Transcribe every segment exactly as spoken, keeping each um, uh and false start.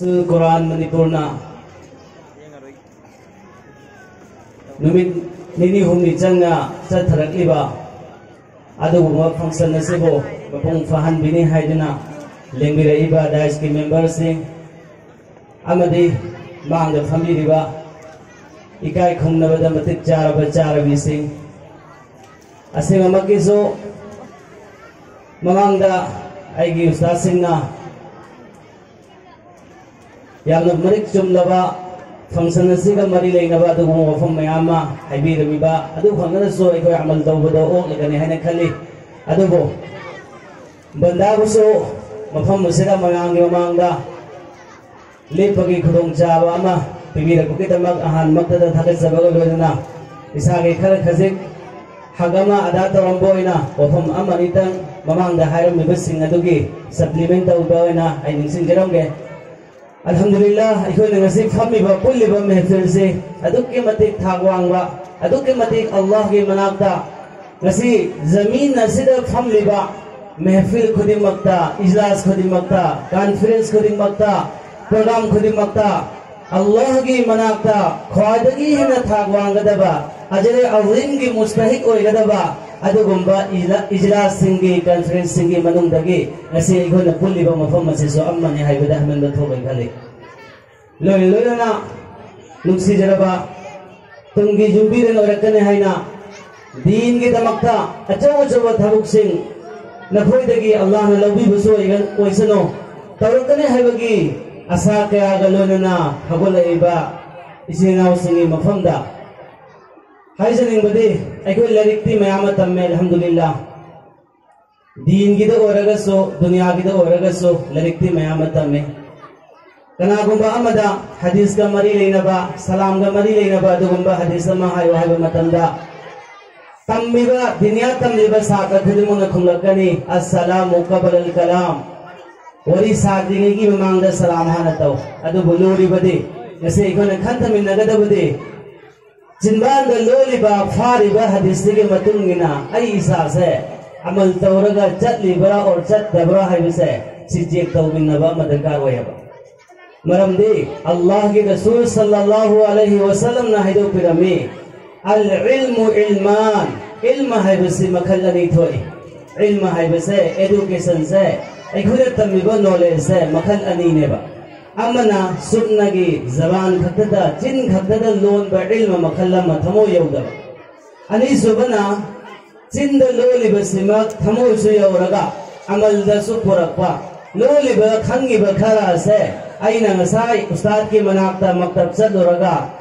ꯀꯨꯔꯥꯟ ꯃꯅꯤꯄꯨꯔꯅ ꯅꯨꯃꯤꯠ ꯅꯤꯅꯤ ꯍꯨꯝꯅꯤ ꯆꯪꯅ ꯆꯠꯊꯔꯛꯂꯤꯕ ꯑꯗꯨꯒꯨꯝꯕ function ꯑꯁꯤꯕꯨ ꯃꯄꯨꯡ ꯐꯥꯍꯟꯕꯤꯅꯤ ꯍꯥꯏꯗꯨꯅ ꯂꯦꯡꯕꯤꯔꯛꯏꯕ dais ꯀꯤ member ꯁꯤꯡ ꯑꯃꯗꯤ ꯃꯥꯡꯗ ꯐꯝꯕꯤꯔꯤꯕ ꯏꯀꯥꯏ ꯈꯨꯝꯅꯕꯗ ꯃꯇꯤꯛ ꯆꯥꯔꯕ ꯆꯥꯔꯕꯤꯁꯤꯡ, ꯑꯁꯦꯡꯕꯃꯛꯀꯤꯁꯨ ꯃꯃꯥꯡꯗ ꯑꯩꯒꯤ ꯎꯁꯇꯥꯗꯁꯤꯡꯅ ꯌꯥꯝꯅ ꯃꯔꯤꯛ ꯆꯨꯝꯂꯕ function ꯑꯁꯤꯒ ꯃꯔꯤ ꯂꯩꯅꯕ ꯑꯗꯨꯒꯨꯝꯕ ꯋꯥꯐꯝ ꯃꯌꯥꯝ ꯑꯃ ꯍꯥꯏꯕꯤꯔꯝꯃꯤꯕ ꯑꯗꯨ ꯈꯛꯇꯅꯁꯨ ꯑꯩꯈꯣꯏ ꯑꯃꯜ ꯇꯧꯕꯗ ꯑꯣꯛꯂꯒꯅꯤ ꯍꯥꯏꯅ ꯈꯜꯂꯤ꯫ ꯑꯗꯨꯕꯨ ꯕꯟꯗꯥꯕꯨꯁꯨ ꯃꯐꯝ ꯑꯁꯤꯗ ꯃꯌꯥꯝꯒꯤ ꯃꯃꯥꯡꯗ ꯂꯦꯞꯄꯒꯤ ꯈꯨꯗꯣꯡꯆꯥꯕ ꯑꯃ ꯄꯤꯕꯤꯔꯛꯄꯒꯤꯗꯃꯛ ꯑꯍꯥꯟꯕꯃꯛꯇꯗ ꯊꯥꯒꯠꯆꯕꯒ ꯂꯣꯏꯅꯅ ꯏꯁꯥꯒꯤ ꯈꯔ ꯈꯖꯤꯛ ꯍꯛ ꯑꯃ ꯑꯗꯥ ꯇꯧꯔꯝꯕ ꯑꯣꯏꯅ ꯋꯥꯐꯝ ꯑꯃ ꯑꯅꯤꯇꯪ ꯃꯃꯥꯡꯗ ꯍꯥꯏꯔꯝꯃꯤꯕꯁꯤꯡ ꯑꯗꯨꯒꯤ supplement ꯇꯧꯕ ꯑꯣꯏꯅ ꯑꯩ ꯅꯤꯡꯁꯤꯡꯖꯔꯝꯒꯦ꯫ ꯑꯜꯍꯝꯗꯨꯂꯤꯜꯂꯥꯍ, ꯑꯩꯈꯣꯏꯅ ꯉꯁꯤ ꯐꯝꯃꯤꯕ ꯄꯨꯜꯂꯤꯕ ꯃꯦꯍꯐꯤꯜꯁꯤ ꯑꯗꯨꯛꯀꯤ ꯃꯇꯤꯛ ꯊꯥꯛ ꯋꯥꯡꯕ, ꯑꯗꯨꯛꯀꯤ ꯃꯇꯤꯛ ꯑꯜꯂꯥꯍꯒꯤ ꯃꯅꯥꯛꯇ ꯉꯁꯤ ꯖꯃꯤꯟ ꯑꯁꯤꯗ ꯐꯝꯂꯤꯕ ꯃꯦꯍꯐꯤꯜ ꯈꯨꯗꯤꯡꯃꯛꯇ, ꯏꯖꯂꯥꯁ ꯈꯨꯗꯤꯡꯃꯛꯇ, conference ꯈꯨꯗꯤꯡꯃꯛꯇ, program ꯈꯨꯗꯤꯡꯃꯛꯇ ꯑꯜꯂꯥꯍꯒꯤ ꯃꯅꯥꯛꯇ ꯈ꯭ꯋꯥꯏꯗꯒꯤ ꯍꯦꯟꯅ ꯊꯥꯛ ꯋꯥꯡꯒꯗꯕ, ꯑꯖꯔ ꯑꯖꯤꯝꯒꯤ ꯃꯨꯁꯇꯍꯤꯛ ꯑꯣꯏꯒꯗꯕ ꯑꯗꯨꯒꯨꯝꯕ ꯏꯖꯂꯥ-, ꯏꯖꯂꯥꯁꯁꯤꯡꯒꯤ, conference ꯁꯤꯡꯒꯤ ꯃꯅꯨꯡꯗꯒꯤ ꯉꯁꯤ ꯑꯩꯈꯣꯏꯅ ꯄꯨꯜꯂꯤꯕ ꯃꯐꯝ ꯑꯁꯤꯁꯨ ꯑꯃꯅꯤ ꯍꯥꯏꯕꯗ ꯍꯟꯃꯟꯕ ꯊꯣꯛꯂꯣꯏ ꯈꯜꯂꯤ꯫ ꯂꯣꯏꯅ ꯂꯣꯏꯅꯅ ꯅꯨꯡꯁꯤꯖꯔꯕ ꯇꯨꯡꯒꯤ ꯌꯨꯝꯕꯤꯔꯦꯜ ꯑꯣꯏꯔꯛꯀꯅꯤ ꯍꯥꯏꯅ ꯗꯤꯟꯒꯤꯗꯃꯛꯇ ꯑꯆꯧ ꯑꯆꯧꯕ ꯊꯕꯛꯁꯤꯡ ꯅꯈꯣꯏꯗꯒꯤ ꯑꯜꯂꯥꯍꯅ ꯂꯧꯕꯤꯕꯁꯨ ꯑꯣꯏꯒ-, ꯑꯣꯏꯁꯅꯨ꯫ ꯇꯧꯔꯛꯀꯅꯤ ꯍꯥꯏꯕꯒꯤ ꯑꯁꯥ ꯀꯌꯥꯒ ꯂꯣꯏꯅꯅ ꯍꯧꯒꯠꯂꯛꯏꯕ ꯏꯆꯤꯟ ꯏꯅꯥꯎꯁꯤꯡꯒꯤ ꯃꯐꯝꯗ ꯍꯥꯏꯖꯅꯤꯡꯕꯗꯤ, ꯑꯩꯈꯣꯏ ꯂꯥꯏꯔꯤꯛꯇꯤ ꯃꯌꯥꯝ ꯑꯃ ꯇꯝꯃꯦ, ꯑꯜꯍꯝꯗꯨꯂꯤꯜꯂꯥ꯫ ꯗꯤꯟꯒꯤꯗ ꯑꯣꯏꯔꯒꯁꯨ, ꯗꯨꯅꯤꯌꯥꯒꯤꯗ ꯑꯣꯏꯔꯒꯁꯨ ꯂꯥꯏꯔꯤꯛꯇꯤ ꯃꯌꯥꯝ ꯑꯃ ꯇꯝꯃꯤ꯫ ꯀꯅꯥꯒꯨꯝꯕ ꯑꯃꯗ ꯍꯗꯤꯁꯀ ꯃꯔꯤ ꯂꯩꯅꯕ, ꯁꯂꯥꯝꯒ ꯃꯔꯤ ꯂꯩꯅꯕ ꯑꯗꯨꯒꯨꯝꯕ ꯍꯗꯤꯁ ꯑꯃ ꯍꯥꯏꯌꯨ ꯍꯥꯏꯕ ꯃꯇꯝꯗ, ꯇꯝꯂꯤꯕ, ꯗꯤꯅꯤꯌꯥ ꯇꯝꯂꯤꯕ ꯁꯥꯇ꯭ꯔ ꯈꯨꯗꯤꯡꯃꯛꯅ ꯈꯨꯝꯂꯛꯀꯅꯤ, "ꯑꯁꯁꯂꯥꯃꯨ ꯀꯕꯂꯜ ꯀꯂꯥꯝ"꯫ ꯋꯥꯔꯤ ꯁꯥꯗ꯭ꯔꯤꯉꯩꯒꯤ ꯃꯃꯥꯡꯗ ꯁꯂꯥꯝ ꯍꯥꯟꯅ ꯇꯧ꯫ ꯑꯗꯨꯕꯨ ꯂꯨꯔꯤꯕꯗꯤ, ꯉꯁꯤ ꯑꯩꯈꯣꯏꯅ ꯈꯟꯊꯃꯤꯟꯅꯒꯗꯕꯗꯤ, ꯆꯤꯟꯕꯥꯟꯗ ꯂꯣꯜꯂꯤꯕ, ꯐꯥꯔꯤꯕ ꯍꯗꯤꯁꯇꯨꯒꯤ ꯃꯇꯨꯡ ꯏꯟꯅ ꯑꯩ ꯏꯁꯥꯁꯦ ꯑꯃꯜ ꯇꯧꯔꯒ ꯆꯠꯂꯤꯕ꯭ꯔꯥ or ꯆꯠꯇꯕ꯭ꯔꯥ ꯍꯥꯏꯕꯁꯦ ꯁꯤ check ꯇꯧꯃꯤꯟꯅꯕ ꯑꯃ ꯗꯔꯀꯥꯔ ꯑꯣꯏꯌꯦꯕ꯫ ꯃꯔꯝꯗꯤ ꯑꯜꯂꯥꯍꯒꯤ ꯔꯁꯨꯜ ꯁꯜꯂꯜꯂꯥꯍꯨ ꯑꯂꯩꯍꯤ ꯋꯁꯜꯂꯝꯅ ꯍꯥꯏꯗꯣꯛꯄꯤꯔꯝꯃꯤ, "ꯑꯜ ꯏꯜꯃꯨ ꯏꯜꯃꯥꯟ", ꯏꯜꯃ ꯍꯥꯏꯕꯁꯤ ꯃꯈꯜ ꯑꯅꯤ ꯊꯣꯛꯏ꯫ ꯏꯜꯃ ꯍꯥꯏꯕꯁꯦ, ꯑꯦꯗꯨꯀꯦꯁꯟꯁꯦ, ꯑꯩꯈꯣꯏꯅ ꯇꯝꯃꯤꯕ ꯅꯣꯂꯦꯖꯁꯦ ꯃꯈꯜ ꯑꯅꯤꯅꯦꯕ꯫ ꯑꯃꯅ ꯁꯨꯞꯅꯒꯤ ꯖꯕꯥꯟ ꯈꯛꯇꯗ, ꯆꯤꯟ ꯈꯛꯇꯗ ꯂꯣꯟꯕ ꯏꯜꯃ ꯃꯈꯜ ꯑꯃ, ꯊꯃꯣꯏ ꯌꯧꯗꯕ꯫ ꯑꯅꯤꯁꯨꯕꯅ ꯆꯤꯟꯗ ꯂꯣꯜꯂꯤꯕꯁꯤꯃꯛ ꯊꯃꯣꯏꯁꯨ ꯌꯧꯔꯒ ꯑꯃꯜꯗꯁꯨ ꯄꯨꯔꯛꯄ꯫ ꯂꯣꯜꯂꯤꯕ, ꯈꯪꯉꯤꯕ ꯈꯔ ꯑꯁꯦ ꯑꯩꯅ ꯉꯁꯥꯏ ꯎꯁꯇꯥꯗꯀꯤ ꯃꯅꯥꯛꯇ ꯃꯛꯇꯕ ꯆꯠꯂꯨꯔꯒ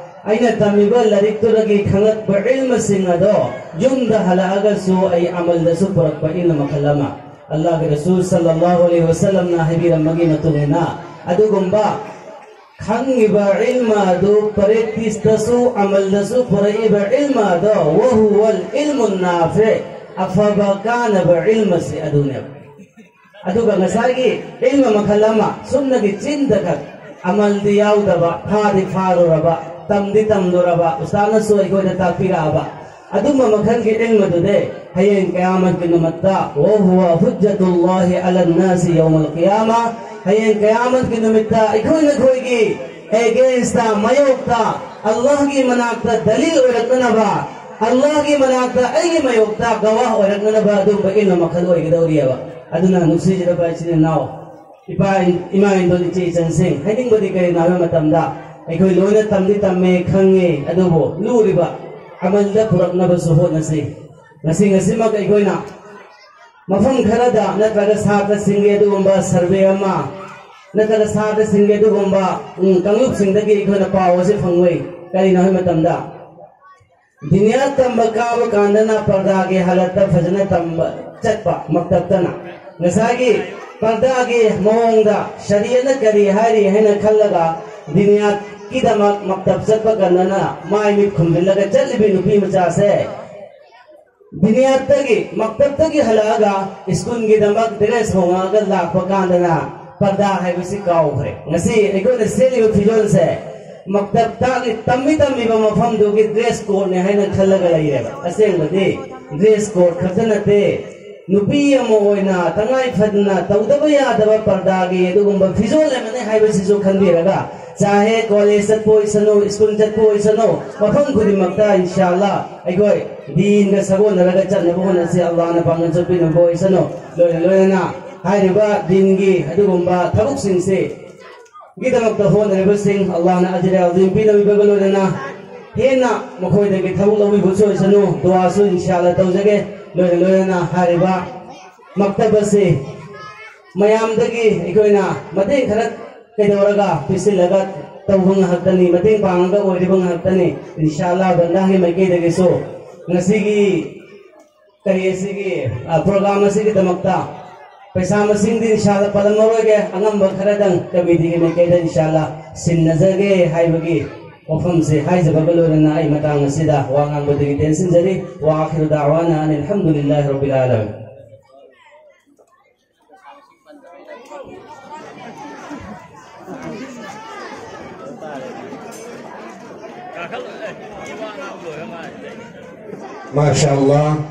ꯑꯩꯅ ꯇꯝꯃꯤꯕ ꯂꯥꯏꯔꯤꯛꯇꯨꯗꯒꯤ ꯈꯪꯂꯛꯄ ꯏꯜꯃꯁꯤꯡ ꯑꯗꯣ ꯌꯨꯝꯗ ꯍꯜꯂꯛꯑꯒꯁꯨ ꯑꯩ ꯑꯃꯜꯗꯁꯨ ꯄꯨꯔꯛꯄ ꯏꯜꯃ ꯃꯈꯜ ꯑꯃ꯫ ꯑꯜꯂꯥꯍꯒꯤ ꯔꯁꯨꯜ ꯁꯜꯂꯜꯂꯥꯍꯨ ꯑꯂꯩꯍꯤ ꯋꯁꯜꯂꯝꯅ ꯍꯥꯏꯕꯤꯔꯝꯕꯒꯤ ꯃꯇꯨꯡ ꯏꯟꯅ, ꯑꯗꯨꯒꯨꯝꯕ ꯈꯪꯉꯤꯕ ꯏꯜꯃ ꯑꯗꯨ ꯄ꯭ꯔꯦꯛꯇꯤꯁꯇꯁꯨ, ꯑꯃꯜꯗꯁꯨ ꯄꯨꯔꯛꯏꯕ ꯏꯜꯃ ꯑꯗꯣ, "ꯋꯍꯨꯋꯜ ꯏꯜꯃꯨꯟ ꯅꯥꯐꯦ", ꯑꯐꯕ ꯀꯥꯟꯅꯕ ꯏꯜꯃꯁꯤ ꯑꯗꯨꯅꯦꯕ꯫ ꯑꯗꯨꯒ ꯉꯁꯥꯏꯒꯤ ꯏꯜꯃ ꯃꯈꯜ ꯑꯃ, ꯁꯨꯞꯅꯒꯤ ꯆꯤꯟꯗ ꯈꯛ, ꯑꯃꯜꯗꯤ ꯌꯥꯎꯗꯕ, ꯐꯥꯗꯤ ꯐꯥꯔꯨꯔꯕ, ꯇꯝꯗꯤ ꯇꯝꯂꯨꯔꯕ, ꯎꯁꯇꯥꯗꯅꯁꯨ ꯑꯩꯈꯣꯏꯗ ꯇꯥꯛꯄꯤꯔꯛꯑꯕ, ꯑꯗꯨꯝꯕ ꯃꯈꯜꯒꯤ ꯏꯜꯃꯗꯨꯗꯤ ꯍꯌꯦꯡ ꯀꯌꯥꯃꯠꯀꯤ ꯅꯨꯃꯤꯠꯇ, "ꯋꯍꯨꯋ ꯍꯨꯖ꯭ꯖꯇꯨꯜꯂꯥꯍꯤ ꯑꯂꯟ ꯅꯥꯁꯤ ꯌꯧꯃꯜ ꯀꯤꯌꯥꯃꯥ", ꯍꯌꯦꯡ ꯀꯌꯥꯃꯠꯀꯤ ꯅꯨꯃꯤꯠꯇ ꯑꯩꯈꯣꯏ ꯅꯈꯣꯏꯒꯤ ꯑꯦꯒꯦꯟꯁꯇ, ꯃꯥꯌꯣꯛꯇ, ꯑꯜꯂꯥꯍꯒꯤ ꯃꯅꯥꯛꯇ ꯗꯂꯤꯜ ꯑꯣꯏꯔꯛꯅꯅꯕ, ꯑꯜꯂꯥꯍꯒꯤ ꯃꯅꯥꯛꯇ ꯑꯩꯒꯤ ꯃꯥꯌꯣꯛꯇ ꯒꯋꯥꯍ ꯑꯣꯏꯔꯛꯅꯅꯕ ꯑꯗꯨꯝꯕ ꯏꯜꯃ ꯃꯈꯜ ꯑꯣꯏꯒꯗꯧꯔꯤꯑꯕ꯫ ꯑꯗꯨꯅ ꯅꯨꯡꯁꯤꯖꯔꯕ ꯏꯆꯤꯟ ꯏꯅꯥꯎ, ꯏꯄꯥ, ꯏꯃꯥ ꯏꯟꯗꯣꯜ ꯏꯆꯦ ꯏꯆꯟꯁꯤꯡ, ꯍꯥꯏꯅꯤꯡꯕꯗꯤ ꯀꯔꯤꯅꯣ ꯍꯥꯏꯕ ꯃꯇꯝꯗ, ꯑꯩꯈꯣꯏ ꯂꯣꯏꯅ ꯇꯝꯗꯤ ꯇꯝꯃꯦ, ꯈꯪꯉꯦ, ꯑꯗꯨꯕꯨ ꯂꯨꯔꯤꯕ ꯑꯃꯜꯗ ꯄꯨꯔꯛꯅꯕꯁꯨ ꯍꯣꯠꯅꯁꯤ꯫ ꯉꯁꯤ, ꯉꯁꯤꯃꯛ ꯑꯩꯈꯣꯏꯅ ꯃꯐꯝ ꯈꯔꯗ ꯅꯠꯇ꯭ꯔꯒ ꯁꯥꯇ꯭ꯔꯁꯤꯡꯒꯤ ꯑꯗꯨꯒꯨꯝꯕ ꯁꯔꯚꯦ ꯑꯃ ꯅꯠꯇ꯭ꯔꯒ ꯁꯥꯇ꯭ꯔꯁꯤꯡꯒꯤ ꯑꯗꯨꯒꯨꯝꯕ, ꯎꯝ, ꯀꯥꯡꯂꯨꯞꯁꯤꯡꯗꯒꯤ ꯑꯩꯈꯣꯏꯅ ꯄꯥꯎ ꯑꯁꯤ ꯐꯪꯂꯨꯏ꯫ ꯀꯔꯤꯅꯣ ꯍꯥꯏꯕ ꯃꯇꯝꯗ, ꯗꯤꯅꯤꯌꯥ ꯇꯝꯕ ꯀꯥꯕ ꯀꯥꯟꯗꯅ ꯄꯔꯗꯥꯒꯤ ꯍꯥꯂꯠꯇ ꯐꯖꯅ ꯇꯝꯕ ꯆꯠꯄ ꯃꯛꯇꯕꯇꯅ꯫ ꯉꯁꯥꯏꯒꯤ ꯄꯔꯗꯥꯒꯤ ꯃꯑꯣꯡꯗ ꯁꯔꯤꯌꯠꯅ ꯀꯔꯤ ꯍꯥꯏꯔꯤ ꯍꯥꯏꯅ ꯈꯜꯂꯒ ꯗꯤꯅꯤꯌꯥꯠꯀꯤꯗꯃꯛ ꯃꯛꯇꯕ ꯆꯠꯄ ꯀꯥꯟꯗꯅ ꯃꯥꯏ ꯃꯤꯠ ꯈꯨꯝꯖꯤꯜꯂꯒ ꯆꯠꯂꯤꯕꯤ ꯅꯨꯄꯤ ꯃꯆꯥꯁꯦ ꯗꯤꯅꯤꯌꯥꯠꯇꯒꯤ, ꯃꯛꯇꯕꯇꯒꯤ ꯍꯜꯂꯛꯑꯒ ꯁ꯭ꯀꯨꯜꯒꯤꯗꯃꯛ ꯗ꯭ꯔꯦꯁ ꯍꯣꯡꯉꯛꯑꯒ ꯂꯥꯛꯄ ꯀꯥꯟꯗꯅ ꯄꯔꯗꯥ ꯍꯥꯏꯕꯁꯤ ꯀꯥꯎꯈ꯭ꯔꯦ꯫ ꯉꯁꯤ ꯑꯩꯈꯣꯏꯅ ꯁꯦꯠꯂꯤꯕ ꯐꯤꯖꯣꯜꯁꯦ ꯃꯛꯇꯕꯇꯒꯤ ꯇꯝꯃꯤ ꯇꯝꯃꯤꯕ ꯃꯐꯝꯗꯨꯒꯤ ꯗ꯭ꯔꯦꯁ ꯀꯣꯗꯅꯦ ꯍꯥꯏꯅ ꯈꯜꯂꯒ ꯂꯩꯔꯦꯕ꯫ ꯑꯁꯦꯡꯕꯗꯤ ꯗ꯭ꯔꯦꯁ ꯀꯣꯗ ꯈꯛꯇ ꯅꯠꯇꯦ, ꯅꯨꯄꯤ ꯑꯃ ꯑꯣꯏꯅ ꯇꯉꯥꯏ ꯐꯗꯅ ꯇꯧꯗꯕ ꯌꯥꯗꯕ ꯄꯔꯗꯥꯒꯤ ꯑꯗꯨꯒꯨꯝꯕ ꯐꯤꯖꯣꯜ ꯑꯃꯅꯤ ꯍꯥꯏꯕꯁꯤꯁꯨ ꯈꯟꯕꯤꯔꯒ, ꯆꯥꯍꯦ ꯀꯣꯂꯦꯖ ꯆꯠꯄ ꯑꯣꯏꯁꯅꯨ, ꯁ꯭ꯀꯨꯜ ꯆꯠꯄ ꯑꯣꯏꯁꯅꯨ, ꯃꯐꯝ ꯈꯨꯗꯤꯡꯃꯛꯇ ꯏꯟꯁꯥ ꯑꯜꯂꯥ ꯑꯩꯈꯣꯏ ꯗꯤꯟꯒ ꯁꯥꯒꯣꯟꯅꯔꯒ ꯆꯠꯅꯕ ꯍꯣꯠꯅꯁꯤ꯫ ꯑꯜꯂꯥꯍꯅ ꯄꯥꯡꯒꯜ ꯆꯠꯄꯤꯅꯕ ꯑꯣꯏꯁꯅꯨ꯫ ꯂꯣꯏꯅ ꯂꯣꯏꯅꯅ ꯍꯥꯏꯔꯤꯕ ꯗꯤꯟꯒꯤ ꯑꯗꯨꯒꯨꯝꯕ ꯊꯕꯛꯁꯤꯡꯁꯤ ꯒꯤꯗꯃꯛꯇ ꯍꯣꯠꯅꯔꯤꯕꯁꯤꯡ ꯑꯜꯂꯥꯍꯅ ꯑꯖꯔ ꯑꯖꯤꯝ ꯄꯤꯅꯕꯤꯕꯒ ꯂꯣꯏꯅꯅ ꯍꯦꯟꯅ ꯃꯈꯣꯏꯗꯒꯤ ꯊꯕꯛ ꯂꯧꯕꯤꯕꯁꯨ ꯑꯣꯏꯁꯅꯨ꯫ ꯗꯨꯋꯥꯁꯨ ꯏꯟꯁꯥ ꯑꯜꯂꯥ ꯇꯧꯖꯒꯦ꯫ ꯂꯣꯏꯅ ꯂꯣꯏꯅꯅ ꯍꯥꯏꯔꯤꯕ ꯃꯛꯇꯕ ꯑꯁꯤ ꯃꯌꯥꯝꯗꯒꯤ ꯑꯩꯈꯣꯏꯅ ꯃꯇꯦꯡ ꯈꯔ ꯀꯩꯗꯧꯔꯒ ꯄꯤꯁꯤꯜꯂꯒ ꯇꯧꯕ ꯉꯥꯛꯇꯅꯤ, ꯃꯇꯦꯡ ꯄꯥꯡꯉꯒ ꯑꯣꯏꯔꯤꯕ ꯉꯥꯛꯇꯅꯤ꯫ ꯏꯟꯁꯥ ꯑꯜꯂꯥ ꯕꯟꯗꯥꯒꯤ ꯃꯥꯏꯀꯩꯗꯒꯤꯁꯨ ꯉꯁꯤꯒꯤ ꯀꯔꯤ ꯑꯁꯤꯒꯤ, ꯑ, ꯄ꯭ꯔꯣꯒ꯭ꯔꯥꯝ ꯑꯁꯤꯒꯤꯗꯃꯛꯇ ꯄꯩꯁꯥ ꯃꯁꯤꯡꯗꯤ ꯏꯁꯥꯗ ꯄꯜꯂꯝꯃꯔꯣꯏꯒꯦ, ꯑꯉꯝꯕ ꯈꯔꯗꯪ ꯀꯃꯤꯇꯤꯒꯤ ꯃꯥꯏꯀꯩꯗ ꯏꯟꯁꯥ ꯑꯜꯂꯥ ꯁꯤꯟꯅꯖꯒꯦ ꯍꯥꯏꯕꯒꯤ ꯋꯥꯐꯝꯁꯤ ꯍꯥꯏꯖꯕꯒ ꯂꯣꯏꯅꯅ ꯑꯩ ꯃꯇꯥꯡ ꯑꯁꯤꯗ ꯋꯥ ꯉꯥꯡꯕꯗꯒꯤ ꯇꯦꯟꯁꯤꯟꯖꯔꯤ꯫ ꯋꯥ ꯑꯈꯤꯔꯨ ꯗꯥꯋꯥꯅ ꯑꯅꯤꯜ ꯍꯝꯗꯨꯂꯤꯜꯂꯥꯍꯤ ꯔꯕꯤꯜ ꯑꯥꯂꯃꯤꯟ꯫ ꯃꯥꯁꯥ ꯑꯜꯂꯥ꯫